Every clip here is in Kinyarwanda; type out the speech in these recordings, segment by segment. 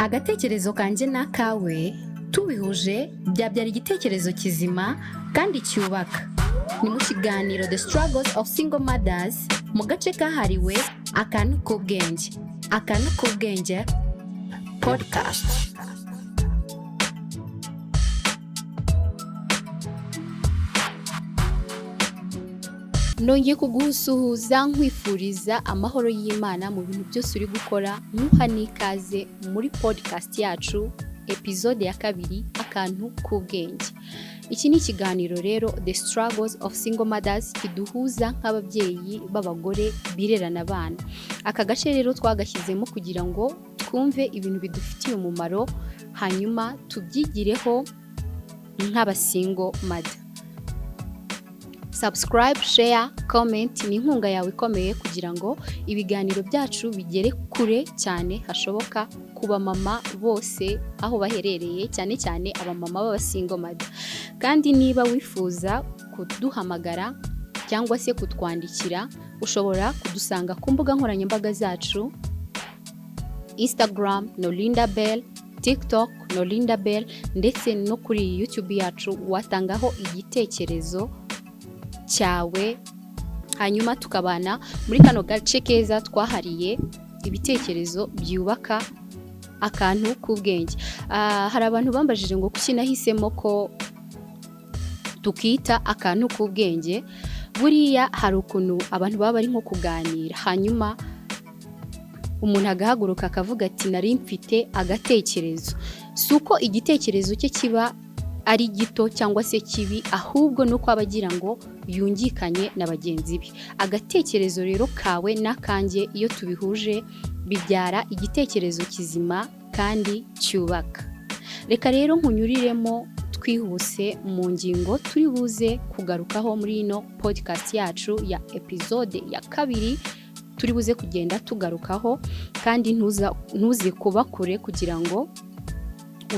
Agatekerezo kanjye n'akawe tubihuje byabyara igitekerezo kizima kandi cyubaka. Ni mu kiganiro The Struggles of Single Mothers, mu gace kahariwe Akantu k'Ubwenge. Akantu k'Ubwenge Podcast. Nongeye kugusuhuza, nkwifuriza amahoro y'Imana mu bintu byose uri gukora, nkuha n'ikaze muri podcast yacu, episode ya kabiri, Akantu k'Ubwenge. Iki ni ikiganiro rero, The Struggles of Single Mothers, kiduhuza nk'ababyeyi b'abagore birerana abana. Aka gace rero twagashyizemo kugira ngo twumve ibintu bidufitiye umumaro, hanyuma tubyigireho nk'aba single mother. Subscribe, share, comment ni inkunga yawe ikomeye kugira ngo ibiganiro byacu bigere kure cyane hashoboka ku bamama bose aho baherereye, cyane cyane abamama b'aba single mother. Kandi niba wifuza kuduhamagara cyangwa se kutwandikira, ushobora kudusanga ku mbuga nkoranyambaga zacu: Instagram Nolinda Bell, TikTok Nolinda Bell, ndetse no kuri YouTube yacu. Watangaho igitekerezo cyawe, hanyuma tukabana muri kano gace keza twahariye ibitekerezo byubaka, Akantu k'Ubwenge. Hari abantu bambajije ngo kuki nahisemo ko tukita Akantu k'Ubwenge. Buriya hari ukuntu abantu baba bari nko kuganira, hanyuma umuntu agahaguruka akavuga ati: "Nari mfite agatekerezo." Si uko igitekerezo cye kiba ari gito cyangwa se kibi, ahubwo ni uko aba agira ngo yungikanye na bagenzi be. Agatekerezo rero kawe n'akanjye, iyo tubihuje bibyara igitekerezo kizima kandi cyubaka. Reka rero nkunyuriremo twihuse mu ngingo turi buze kugarukaho muri ino podcast yacu ya episode ya kabiri. Turi buze kugenda tugarukaho, kandi ntuze kuba kure kugira ngo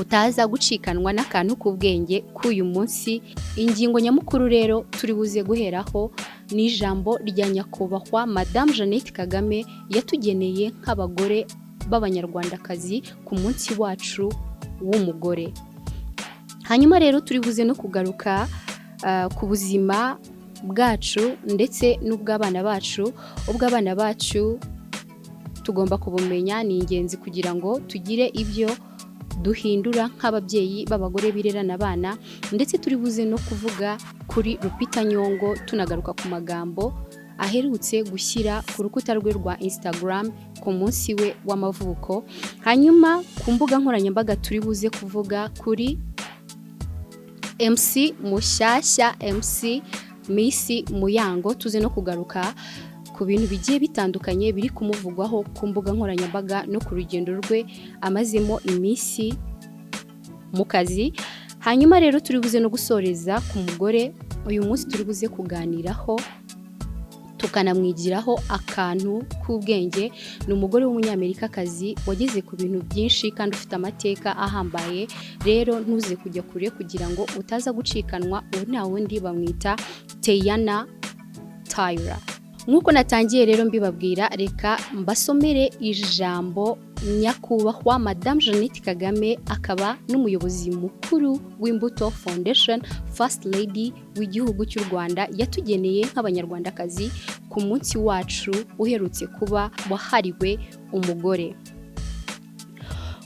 utaza gucikanwa n'akantu k'ubwenge k'uyu munsi. Ingingo nyamukuru rero turi buze guheraho ni ijambo rya Nyakubahwa Madamu Jeannette Kagame yatugeneye nk'abagore b'Abanyarwandakazi ku munsi wacu w'umugore. Hanyuma rero turi buze no kugaruka ku buzima bwacu ndetse n'ubw'abana bacu. Ubw'abana bacu tugomba kubumenya, ni ingenzi kugira ngo tugire ibyo duhindura nk'ababyeyi b'abagore birerana abana. Ndetse turi buze no kuvuga kuri Lupita Nyong'o, tunagaruka ku magambo aherutse gushyira ku rukuta rwe rwa Instagram ku munsi we w'amavuko. Hanyuma ku mbuga nkoranyambaga turi buze kuvuga kuri MC mushyashya, MC Miss Muyango, tuze no kugaruka ku bintu bigiye bitandukanye biri kumuvugwaho ku mbuga nkoranyambaga no ku rugendo rwe amazemo iminsi mu kazi. Hanyuma rero turi buze no gusoreza ku mugore uyu munsi turi buze kuganiraho, tukanamwigiraho akantu k'ubwenge. Ni umugore w'Umunyamerikakazi wageze ku bintu byinshi kandi ufite amateka ahambaye. Rero ntuze kujya kure kugira ngo utaza gucikanwa. Ubu nta wundi, bamwita Teyana Taylor. Nk'uko natangiye rero mbibabwira, reka mbasomere ijambo Nyakubahwa Madamu Jeannette Kagame, akaba n'umuyobozi mukuru w'Imbuto Foundation, First Lady w'igihugu cy'u Rwanda, yatugeneye nk'Abanyarwandakazi ku munsi wacu uherutse kuba wahariwe umugore.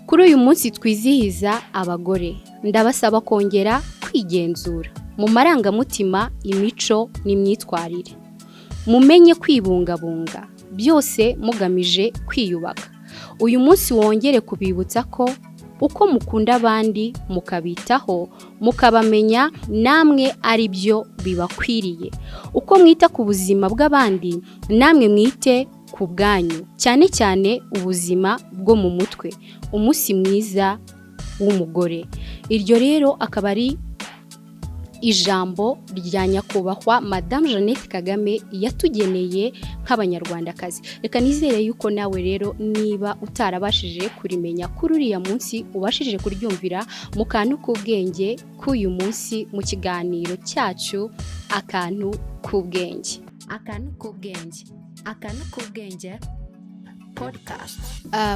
"Kuri uyu munsi twizihiza abagore, ndabasaba kongera kwigenzura mu marangamutima, imico n'imyitwarire. Mumenye kwibungabunga, byose mugamije kwiyubaka. Uyu munsi wongere kubibutsa ko uko mukunda abandi, mukabitaho, mukabamenya, namwe ari byo bibakwiriye. Uko mwita ku buzima bw'abandi, namwe mwite ku bwanyu, cyane cyane ubuzima bwo mu mutwe. Umunsi mwiza w'umugore." Iryo rero akaba ari ijambo rya Nyakubahwa Madamu Jeannette Kagame yatugeneye nk'Abanyarwandakazi. Reka nizere yuko nawe rero, niba utarabashije kurimenya kuri uriya munsi, ubashije kuryumvira mu Kantu k'Ubwenge k'uyu munsi, mu kiganiro cyacu Akantu k'Ubwenge. Akantu k'Ubwenge, Akantu k'Ubwenge Podcast.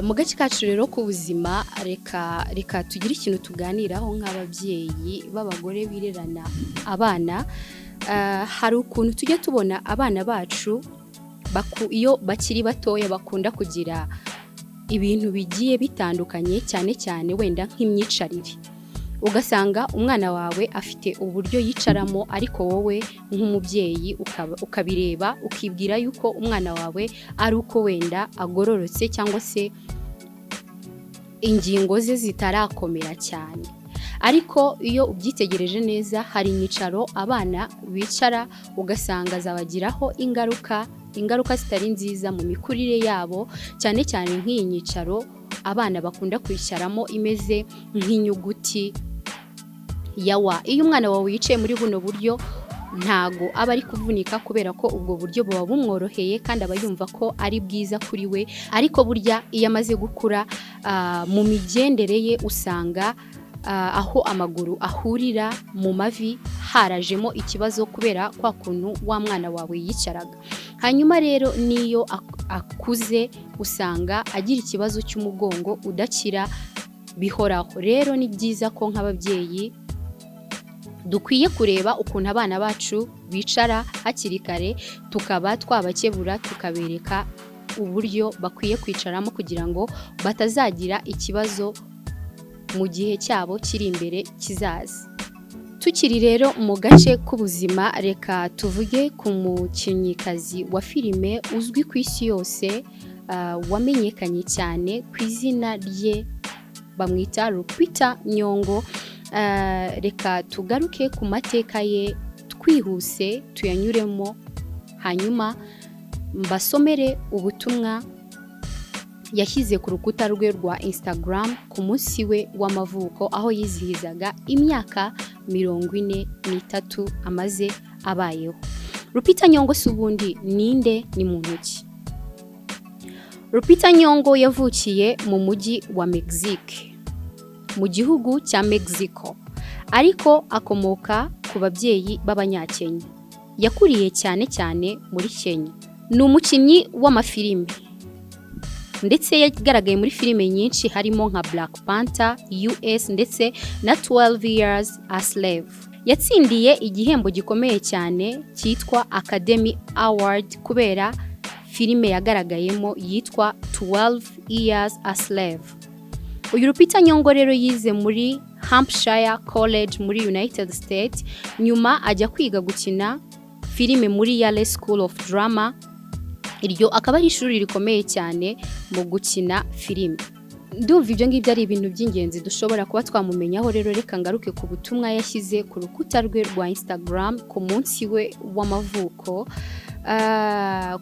Mu gace kacu rero k'ubuzima, reka tugire ikintu tuganiraho nk'ababyeyi b'abagore birerana abana. Hari ukuntu tujya tubona abana bacu iyo bakiri batoya bakunda kugira ibintu bigiye bitandukanye, cyane cyane wenda nk'imyicarire. Ugasanga umwana wawe afite uburyo yicaramo, ariko wowe nk'umubyeyi ukabireba ukibwira yuko umwana wawe ari uko wenda agororotse cyangwa se ingingo ze zitarakomera cyane. Ariko iyo ubyitegereje neza, hari inyicaro abana bicara ugasanga zabagiraho ingaruka zitari nziza mu mikurire yabo, cyane cyane nk'iyi nyicaro abana bakunda kwicaramo imeze nk'inyuguti ya wa. Iyo umwana wawe yicaye muri buno buryo, ntago aba ari kuvunika, kubera ko ubwo buryo buba bumworoheye kandi aba yumva ko ari bwiza kuri we. Ariko burya iyo amaze gukura, mu migendere ye usanga aho amaguru ahurira mu mavi harajemo ikibazo, kubera kwa kuntu wa mwana wawe yicaraga. Hanyuma rero n'iyo akuze usanga agira ikibazo cy'umugongo udakira bihoraho. Rero ni byiza ko nk'ababyeyi dukwiye kureba ukuntu abana bacu bicara hakiri kare, tukaba twabakebura, tukabereka uburyo bakwiye kwicaramo kugira ngo batazagira ikibazo mu gihe cyabo kiri imbere kizaza. Tukiri rero mu gace k'ubuzima, reka tuvuge ku mukinnyikazi wa filime uzwi ku isi yose, wamenyekanye cyane ku izina rye bamwita Lupita Nyong'o. Reka tugaruke ku mateka ye twihuse, tuyanyuremo, hanyuma mbasomere ubutumwa yashyize ku rukuta rwe rwa Instagram ku munsi we w'amavuko, aho yizihizaga imyaka 43 amaze abayeho. Lupita Nyong'o si ubundi ninde, ni muntu ki? Lupita Nyong'o yavukiye mu mujyi wa Mexique, mu gihugu cya Mexico, ariko akomoka ku babyeyi b'Abanyakenya. Yakuriye cyane cyane muri Kenya. Ni umukinnyi w'amafilime, ndetse yagaragaye muri filime nyinshi harimo nka Black Panther US ndetse na 12 Years a Slave. Yatsindiye igihembo gikomeye cyane cyitwa Academy Award kubera filime yagaragayemo yitwa 12 Years a Slave. Uyu Lupita Nyong'o rero yize muri Hampshire College muri United States, nyuma ajya kwiga gukina filime muri Yale School of Drama. Iryo akaba ari ishuri rikomeye cyane mu gukina filime. Ndumva ibyo ngibyo ari ibintu by'ingenzi dushobora kuba twamumenyaho. Rero reka ngaruke ku butumwa yashyize ku rukuta rwe rwa Instagram ku munsi we w'amavuko.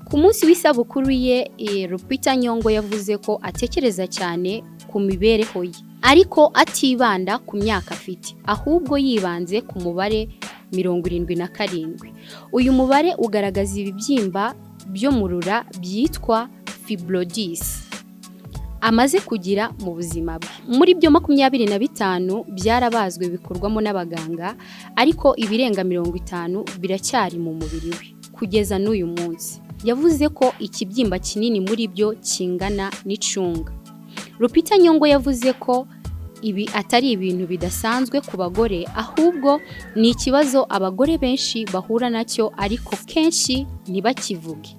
Ku munsi w'isabukuru ye, Lupita Nyong'o yavuze ko atekereza cyane ku mibereho ye, ariko atibanda ku myaka afite, ahubwo yibanze ku mubare 77. Uyu mubare ugaragaza ibibyimba byo mu rura byitwa fibroids amaze kugira mu buzima bwe. Muri byo, 25 byarabazwe bikorwamo n'abaganga, ariko ibirenga 50 biracyari mu mubiri we kugeza n'uyu munsi. Yavuze ko ikibyimba kinini muri byo kingana n'icunga. Lupita Nyong'o yavuze ko ibi atari ibintu bidasanzwe ku bagore, ahubwo ni ikibazo abagore benshi bahura nacyo, ariko kenshi ntibakivuge.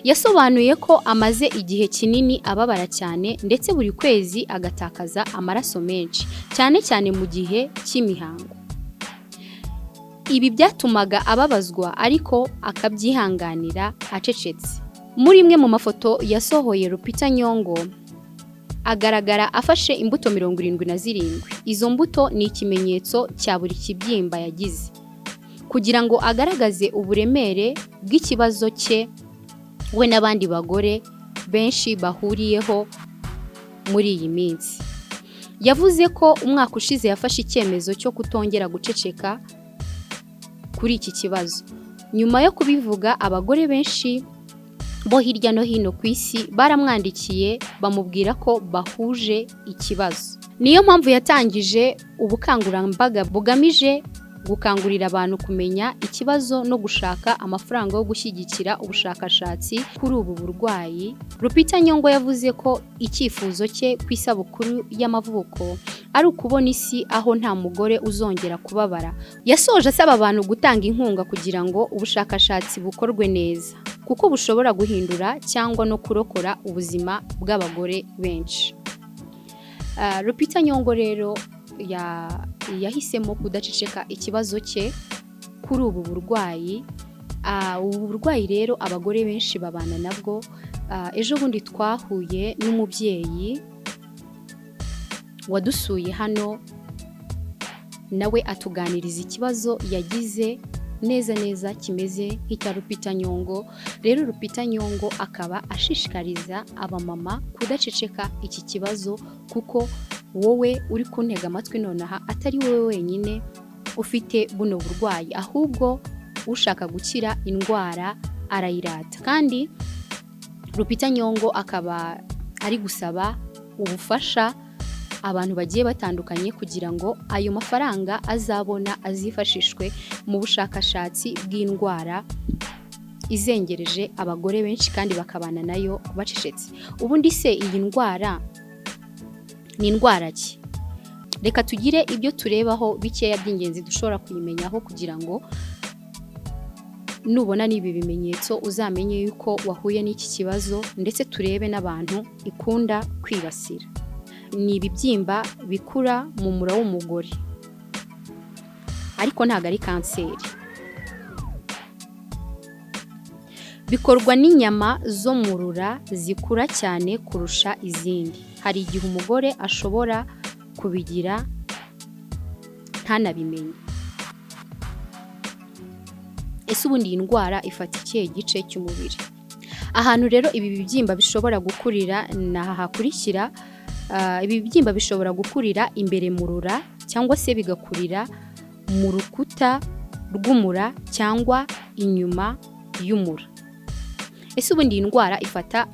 Yasobanuye ko amaze igihe kinini ababara cyane, ndetse buri kwezi agatakaza amaraso menshi, cyane cyane mu gihe cy'imihango. Ibi byatumaga ababazwa, ariko akabyihanganira acecetse. Muri imwe mu mafoto yasohoye, Lupita Nyong'o agaragara afashe imbuto 77. Izo mbuto ni ikimenyetso cya buri kibyimba yagize, kugira ngo agaragaze uburemere bw'ikibazo cye we n'abandi bagore benshi bahuriyeho muri iyi minsi. Yavuze ko umwaka ushize yafashe icyemezo cyo kutongera guceceka kuri iki kibazo. Nyuma yo kubivuga, abagore benshi bo hirya no hino ku isi baramwandikiye bamubwira ko bahuje ikibazo. Niyo mpamvu yatangije ubukangurambaga bugamije Gukangurira abantu kumenya ikibazo no gushaka amafaranga yo gushyigikira ubushakashatsi kuri ubu burwayi. Lupita Nyong'o yavuze ko icyifuzo cye ku isabukuru y'amavuko ari ukubona isi aho nta mugore uzongera kubabara. Yasoje asaba abantu gutanga inkunga kugira ngo ubushakashatsi bukorwe neza, kuko bushobora guhindura cyangwa no kurokora ubuzima bw'abagore benshi. Lupita Nyong'o rero yahisemo kudaceceka ikibazo cye kuri ubu burwayi. Ubu burwayi rero abagore benshi babana nabwo. Ejo bundi twahuye n'umubyeyi wadusuye hano, nawe atuganiriza ikibazo yagize neza neza kimeze nk'icya Lupita Nyong'o. Rero Lupita Nyong'o akaba ashishikariza abamama kudaceceka iki kibazo, kuko wowe uri kuntega amatwi nonaha atari wowe wenyine ufite buno burwayi, ahubwo ushaka gukira indwara arayirata. Kandi Lupita Nyong'o akaba ari gusaba ubufasha abantu bagiye batandukanye kugira ngo ayo mafaranga azabona azifashishwe mu bushakashatsi bw'indwara izengereje abagore benshi kandi bakabana nayo bacecetse. Ubundi se iyi ndwara ni indwara ki? Reka tugire ibyo turebaho bikeya by'ingenzi dushobora kuyimenyaho, kugira ngo nubona n'ibi bimenyetso uzamenye yuko wahuye n'iki kibazo, ndetse turebe n'abantu ikunda kwibasira. Ni ibibyimba bikura mu mura w'umugore, ariko ntabwo ari kanseri. Bikorwa n'inyama zo mu rura zikura cyane kurusha izindi. Hari igihe umugore ashobora kubigira ntanabimenye. Ese ubundi iyi ndwara ifata ikihe gice cy'umubiri? Ahantu rero ibi bibyimba bishobora gukurira ni aha hakurikira. Ibi bibyimba bishobora gukurira imbere mu rura, cyangwa se bigakurira mu rukuta rw'umura cyangwa inyuma y'umura. Ese ubundi iyi ndwara ifata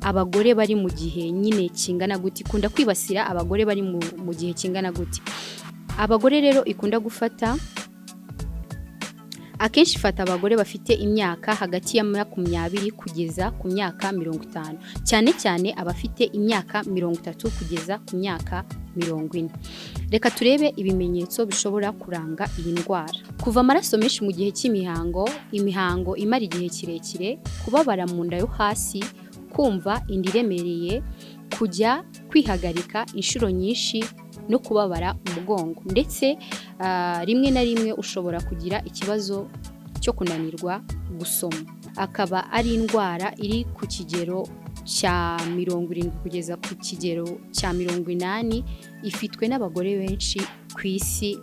abagore bari mu gihe nyine kingana gute? Ikunda kwibasira abagore bari mu gihe kingana gute? Abagore rero ikunda gufata akenshi ifata abagore bafite imyaka hagati ya 20 kugeza ku myaka 50, cyane cyane abafite imyaka 30 kugeza ku myaka 40. Reka turebe ibimenyetso bishobora kuranga iyi ndwara. Kuva amaraso menshi mu gihe cy'imihango, imihango imara igihe kirekire, kubabara mu nda yo hasi, kumva inda iremereye, kujya kwihagarika inshuro nyinshi no kubabara umugongo, ndetse rimwe na rimwe ushobora kugira ikibazo cyo kunanirwa gusoma. Akaba ari indwara iri ku kigero cya 70 kugeza ku kigero cya 80, ifitwe n'abagore benshi ku isi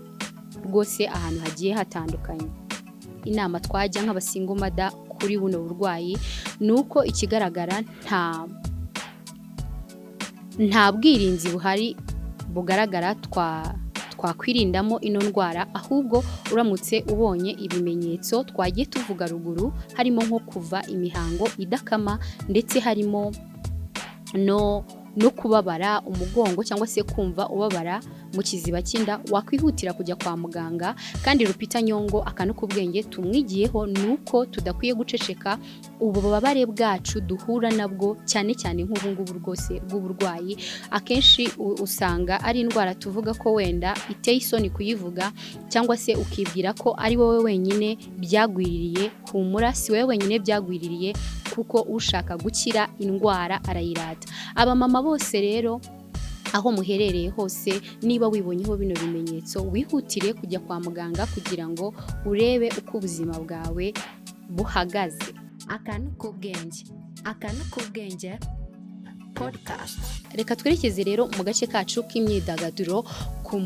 rwose ahantu hagiye hatandukanye. Inama twajya nk'aba single mother kuri buno burwayi ni uko ikigaragara nta bwirinzi buhari bugaragara twakwirindamo ino ndwara, ahubwo uramutse ubonye ibimenyetso twagiye tuvuga ruguru, harimo nko kuva imihango idakama, ndetse harimo no kubabara umugongo cyangwa se kumva ubabara mu kiziba cy'inda, wakwihutira kujya kwa muganga. Kandi Lupita Nyong'o akantu k'ubwenge tumwigiyeho ni uko tudakwiye guceceka ububabare bwacu duhura nabwo, cyane cyane nk'ubu ngubu rwose bw'uburwayi. Akenshi usanga ari indwara tuvuga ko wenda iteye isoni kuyivuga, cyangwa se ukibwira ko ari wowe wenyine byagwiririye. Humura, si wowe wenyine byagwiririye, kuko ushaka gukira indwara arayirata. Abamama bose rero aho muherereye hose, niba wibonyeho bino bimenyetso, wihutire kujya kwa muganga kugira ngo urebe uko ubuzima bwawe buhagaze. Akantu k'ubwenge, akantu k'ubwenge podcast. Reka twerekeze rero mu gace kacu k'imyidagaduro ku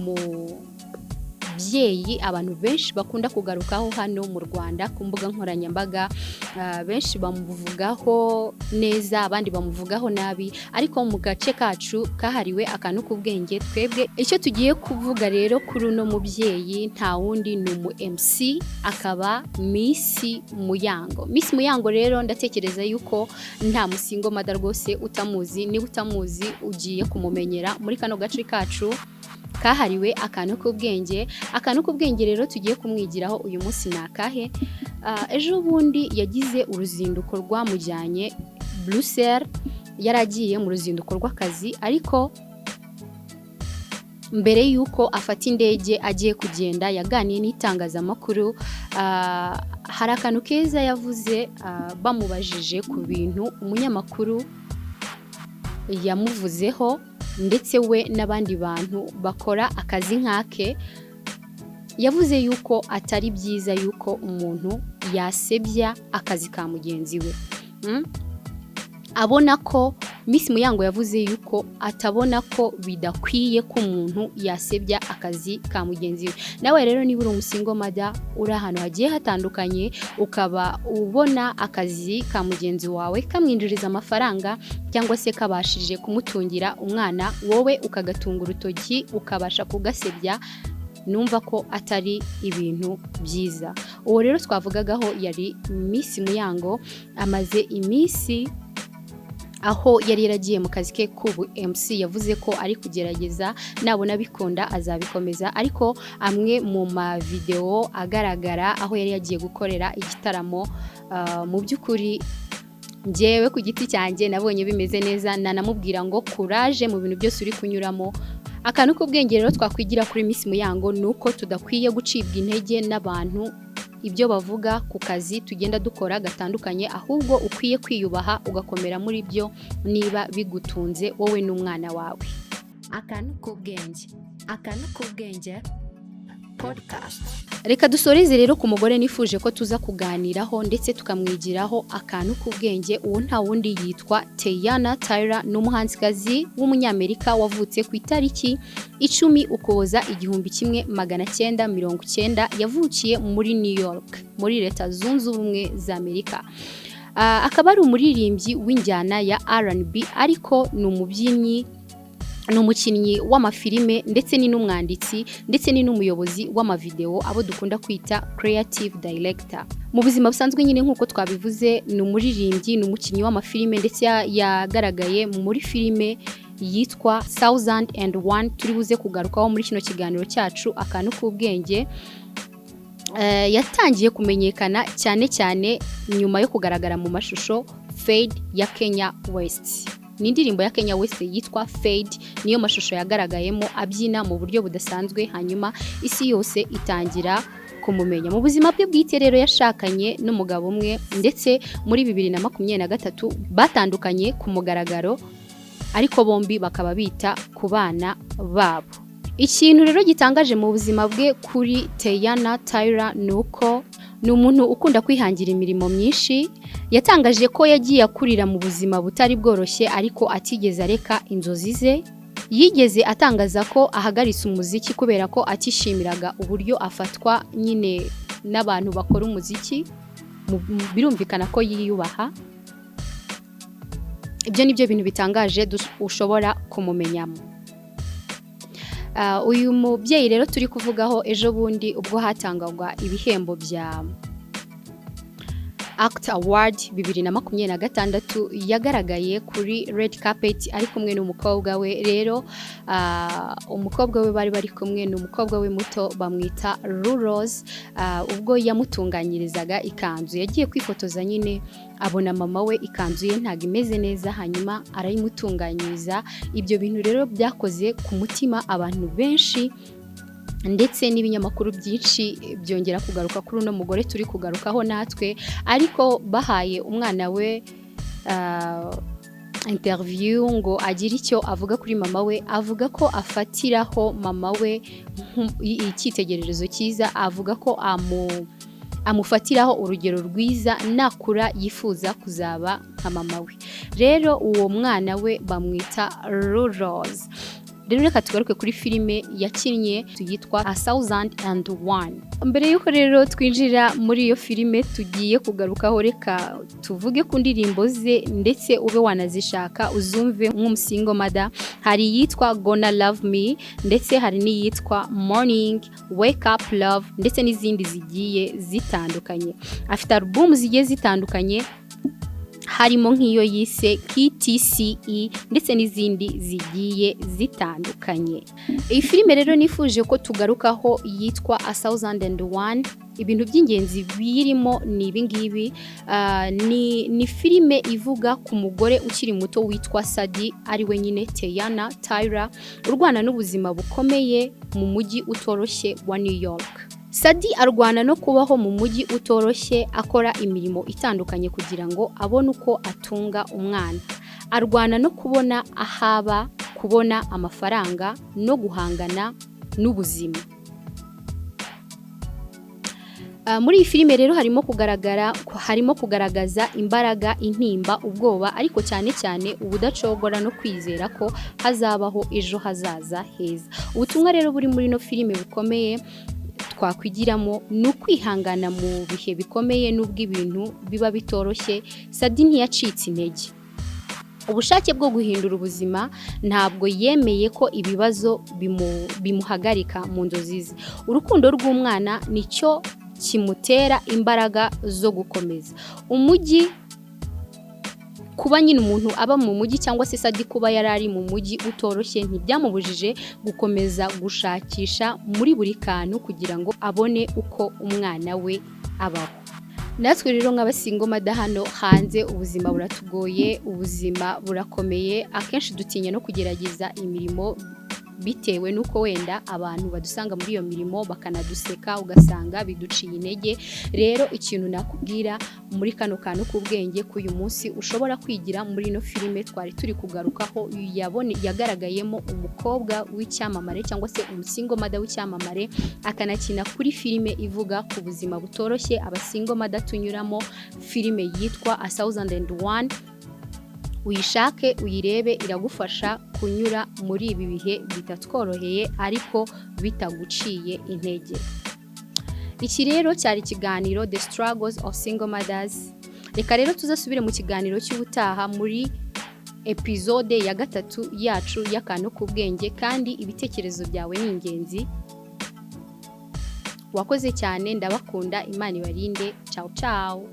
mubyeyi abantu benshi bakunda kugarukaho hano mu Rwanda ku mbuga nkoranyambaga. Benshi bamuvugaho neza, abandi bamuvugaho nabi, ariko mu gace kacu kahariwe akantu k'ubwenge, twebwe icyo tugiye kuvuga rero kuri uno mubyeyi nta wundi ni umu MC, akaba Miss Muyango. Miss Muyango rero ndatekereza yuko nta mu single mother rwose utamuzi. Niba utamuzi ugiye kumumenyera muri kano gace kacu Kahariwe akantu k'ubwenge. Akantu k'ubwenge rero tugiye kumwigiraho uyu munsi ni akahe? Ejo bundi yagize uruzinduko rwamujyanye Bruxelles, yari agiye mu ruzinduko rw'akazi, ariko mbere y'uko afata indege agiye kugenda yaganiye n'itangazamakuru. Hari akantu keza yavuze, bamubajije ku bintu umunyamakuru yamuvuzeho, ndetse we n'abandi bantu bakora akazi nk'ake. Yavuze yuko atari byiza yuko umuntu yasebya akazi ka mugenzi we. Abona ko Miss Muyango yavuze yuko atabona ko bidakwiye ko umuntu yasebya akazi ka mugenzi we. Nawe rero niba uri umu single mother, uri ahantu hagiye hatandukanye, ukaba ubona akazi ka mugenzi wawe kamwinjiriza amafaranga cyangwa se kabashije kumutungira umwana, wowe ukagatunga urutoki ukabasha kugasebya, numva ko atari ibintu byiza. Uwo rero twavugagaho yari Miss Muyango. Amaze iminsi aho yari yaragiye mu kazi ke k'ubu MC, yavuze ko ari kugerageza, nabona bikunda azabikomeza, ariko amwe mu mavidewo agaragara aho yari yagiye gukorera igitaramo, mu by'ukuri njyewe ku giti cyanjye nabonye bimeze neza, nanamubwira ngo courage mu bintu byose uri kunyuramo. Akantu k'ubwenge rero twakwigira kuri Miss Muyango ni uko tudakwiye gucibwa intege n'abantu, ibyo bavuga ku kazi tugenda dukora gatandukanye, ahubwo ukwiye kwiyubaha ugakomera muri byo niba bigutunze wowe n'umwana wawe. Akantu k'ubwenge, akantu k'ubwenge podcast. Reka dusoreze rero ku mugore nifuje ko tuza kuganiraho ndetse tukamwigiraho akantu k'ubwenge. Uwo nta wundi, yitwa Teyana Taylor, ni umuhanzikazi w'Umunyamerika wavutse ku itariki 10 Ukuboza 1990. Yavukiye muri New York, muri Leta Zunze Ubumwe za Amerika. Akaba ari umuririmbyi w'injyana ya R&B, ariko ni umubyinnyi, ni umukinnyi w'amafilime, ndetse ni n'umwanditsi, ndetse ni n'umuyobozi w'amavidewo, abo dukunda kwita creative director. Mu buzima busanzwe nyine, nk'uko twabivuze, ni umuririmbyi, ni umukinnyi w'amafilime, ndetse yagaragaye muri filime yitwa 1001 turi buze kugarukaho muri kino kiganiro cyacu akantu k'ubwenge. Yatangiye kumenyekana cyane cyane nyuma yo kugaragara mu mashusho Fade ya Kanye West. Ni indirimbo ya Kanye West yitwa Fade, niyo mashusho yagaragayemo abyina mu buryo budasanzwe, hanyuma isi yose itangira kumumenya. Mu buzima bwe bwite rero, yashakanye n'umugabo umwe, ndetse muri 2023 batandukanye ku mugaragaro, ariko bombi bakaba bita ku bana babo. Ikintu rero gitangaje mu buzima bwe kuri Teyana Taylor ni uko ni umuntu ukunda kwihangira imirimo myinshi. Yatangaje ko yagiye akurira mu buzima butari bworoshye, ariko atigeze areka inzozi ze. Yigeze atangaza ko ahagaritse umuziki kubera ko atishimiraga uburyo afatwa nyine n'abantu bakora umuziki. Birumvikana ko yiyubaha. Ibyo ni byo bintu bitangaje ushobora kumumenyamo. Uyu mubyeyi rero turi kuvugaho, ejo bundi ubwo hatangwaga ibihembo bya ACT Award 2026, yagaragaye kuri red carpet ari kumwe n'umukobwa we. Rero umukobwa we bari bari kumwe ni umukobwa we muto, bamwita Rose. Ubwo yamutunganyirizaga ikanzu, yagiye kwifotoza nyine abona mama we ikanzu ye ntabwo imeze neza, hanyuma arayimutunganyiriza. Ibyo bintu rero byakoze ku mutima abantu benshi, ndetse n'ibinyamakuru byinshi byongera kugaruka kuri uno mugore turi kugarukaho natwe. Ariko bahaye umwana we interview ngo agire icyo avuga kuri mama we, avuga ko afatiraho mama we icyitegererezo cyiza. Avuga ko amufatiraho urugero rwiza, nakura yifuza kuzaba nka mama we. Rero uwo mwana we bamwita Rose. Rero reka tugaruke kuri filime yakinnye yitwa A Thousand and One. Mbere y'uko rero twinjira muri iyo filime tugiye kugarukaho, reka tuvuge ku ndirimbo ze, ndetse ube wanazishaka uzumve nk'umu single mother. Hari iyitwa Gonna Love Me, ndetse hari n'iyitwa Morning, Wake Up Love, ndetse n'izindi zigiye zitandukanye. Afite alubumu zigiye zitandukanye. Harimo Harimo nk'iyo yise KTCE ndetse n'izindi zigiye zitandukanye. Iyi filime rero nifuje ko tugarukaho yitwa A Thousand and One. Ibintu by'ingenzi biyirimo ni ibingibi: ni filime ivuga ku mugore ukiri muto witwa Sadie, ari we nyine Teyana Taylor, urwana n'ubuzima bukomeye mu mujyi utoroshye wa New York. Sadie arwana no kubaho mu mujyi utoroshye, akora imirimo itandukanye kugira ngo abone uko atunga umwana. Arwana no kubona ahaba, kubona amafaranga no guhangana n'ubuzima. Muri iyi filime rero harimo kugaragaza imbaraga, intimba, ubwoba, ariko cyane cyane ubudacogora no kwizera ko hazabaho ejo hazaza heza. Ubutumwa rero buri muri ino filime bukomeye twakwigiramo ni ukwihangana mu bihe bikomeye. N'ubwo ibintu biba bitoroshye, Sadie ntiyacitse intege. Ubushake bwo guhindura ubuzima, ntabwo yemeye ko ibibazo bimuhagarika mu nzozi ze. Urukundo rw'umwana nicyo kimutera imbaraga zo gukomeza. Umujyi, kuba nyine umuntu aba mu mujyi, cyangwa se Sadie kuba yari ari mu mujyi utoroshye, ntibyamubujije gukomeza gushakisha muri buri kantu kugira ngo abone uko umwana we abaho. Natwe rero nk'aba single mother hano hanze, ubuzima buratugoye, ubuzima burakomeye. Akenshi dutinya no kugerageza imirimo bitewe n'uko wenda abantu badusanga muri iyo mirimo bakanaduseka, ugasanga biduciye intege. Rero ikintu nakubwira muri kano kantu k'ubwenge k'uyu munsi ushobora kwigira muri ino filime twari turi kugarukaho, yagaragayemo umukobwa w'icyamamare cyangwa se umu single mother w'icyamamare, akanakina kuri filime ivuga ku buzima butoroshye aba single mother tunyuramo, filime yitwa A Thousand and One. Uyishake uyirebe, iragufasha kunyura muri ibi bihe bitatworoheye ariko bitaguciye intege. Iki rero cyari ikiganiro The Struggles of Single Mothers. Reka rero tuzasubire mu kiganiro cy'ubutaha muri episode ya gatatu yacu y'akantu k'ubwenge. Kandi ibitekerezo byawe ni ingenzi. Wakoze cyane, ndabakunda, Imana ibarinde. Ciao ciao.